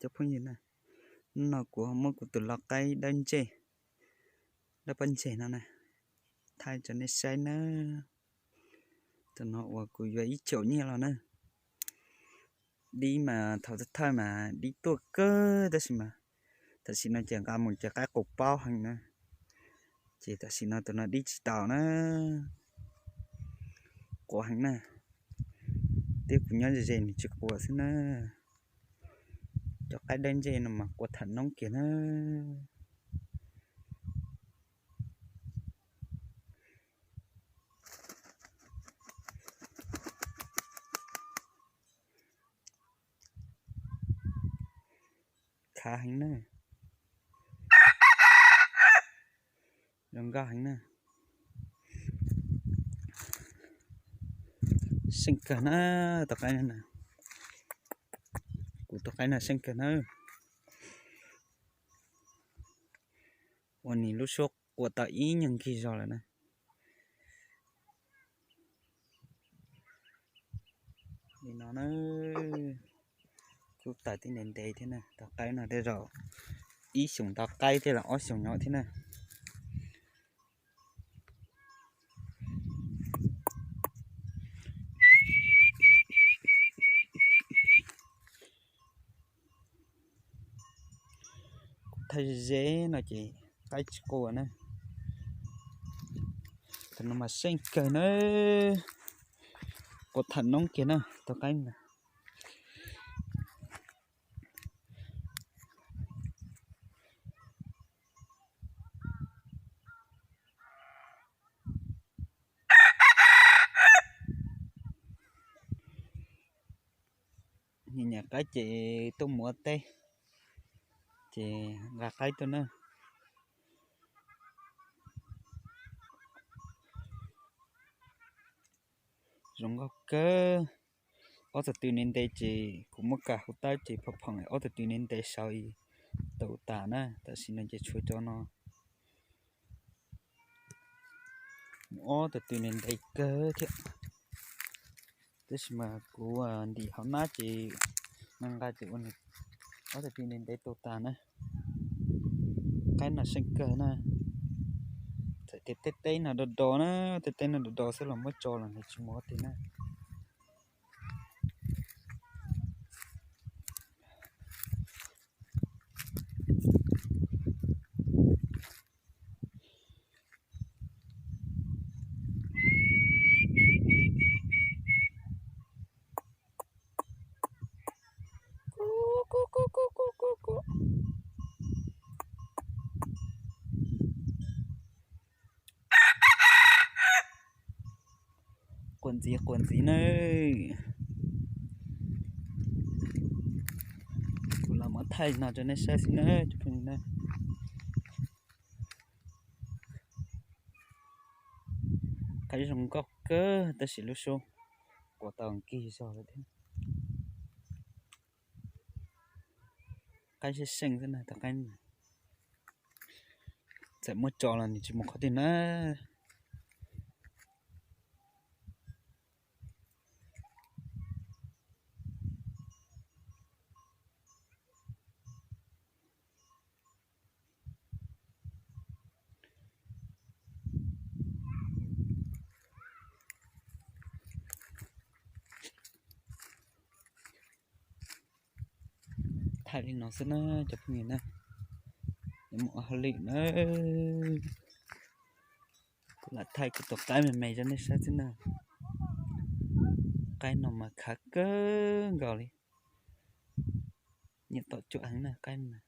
Cov phooj ywg na, hnub no kuv ho muab kuv tus lau qaib dawb ntsej, dawb pob ntseg no na, thaij rau nej saib nawb. Tus no uas kuv yuav ib caum nyiaj los na. Dib mas thaum thawj mas dib tuaj kawg tab sis mas tam sim no ces nqa mus ces qaib quas paub heev na. Ces tam sim no tus no dib tsis tau na, quas heev na. Twb kuv nyob ze ze nws tsis quas xwb na. Cov qaib dawb ntsej no mas quas tham noob kiag na. Khav heev na, zoo nkauj heev na. Seej kawg na, tus qaib no, kuv tus qaib no seej kawg na. Ua nws lub suab quas tau ib nyuag nkig zog lawm na. Li no na, kuj tawm tib ntev ntev thiab na, tus qaib no tej zaum ib xyoos ntau qaib tej los ob xyoos nyob thiab na. Kuv thaij ze ze no ces qaib tsis quas na. Tus no mas seej kawg na, quas tham noob kiag na tus qaib no. Nyiam nyiam qaib ces tuaj mus ua teb, ces nqa qaib tuaj na. Zoo nkauj kawg. Ob tug tw ntev ntev ces kuv muab kas hauv tawb ces phom phoom, ob tug tw ntev ntev saud tau tas na, tam sim no ces tshuav cov no. Mus ob tug tw ntev ntev kawg thiab, tab sis mas kuv ntim hauv nab ces nqa nqa ces ua ob tug tw ntev ntev tau tas na. Qaib no seej kawg na. Txawm tias tej teb no do do na, tej teb no do do xwb los muab tso los nws tsis mus qhov twg na. Quas ntxiv quas ntxiv nawb. Kuv los muab thaij no rau nej saib xwb nawb cov phooj ywg na. Qaib zoo nkauj kawg tab sis lub suab quas tau nkig zog lawm thiab. Qaib seej seej xwb na, tus qaib txawm muab tso los nws tsis mus qhov twg na. Thaij li no xwb na cov phooj ywg na, yuav mus ua hauj lwm na. Kuv lam thaij kuv tus qaib me me rau nej saib xwb na. Qaib no mas khav kawg nkaus li, nyiam tom cuam heev na qaib no.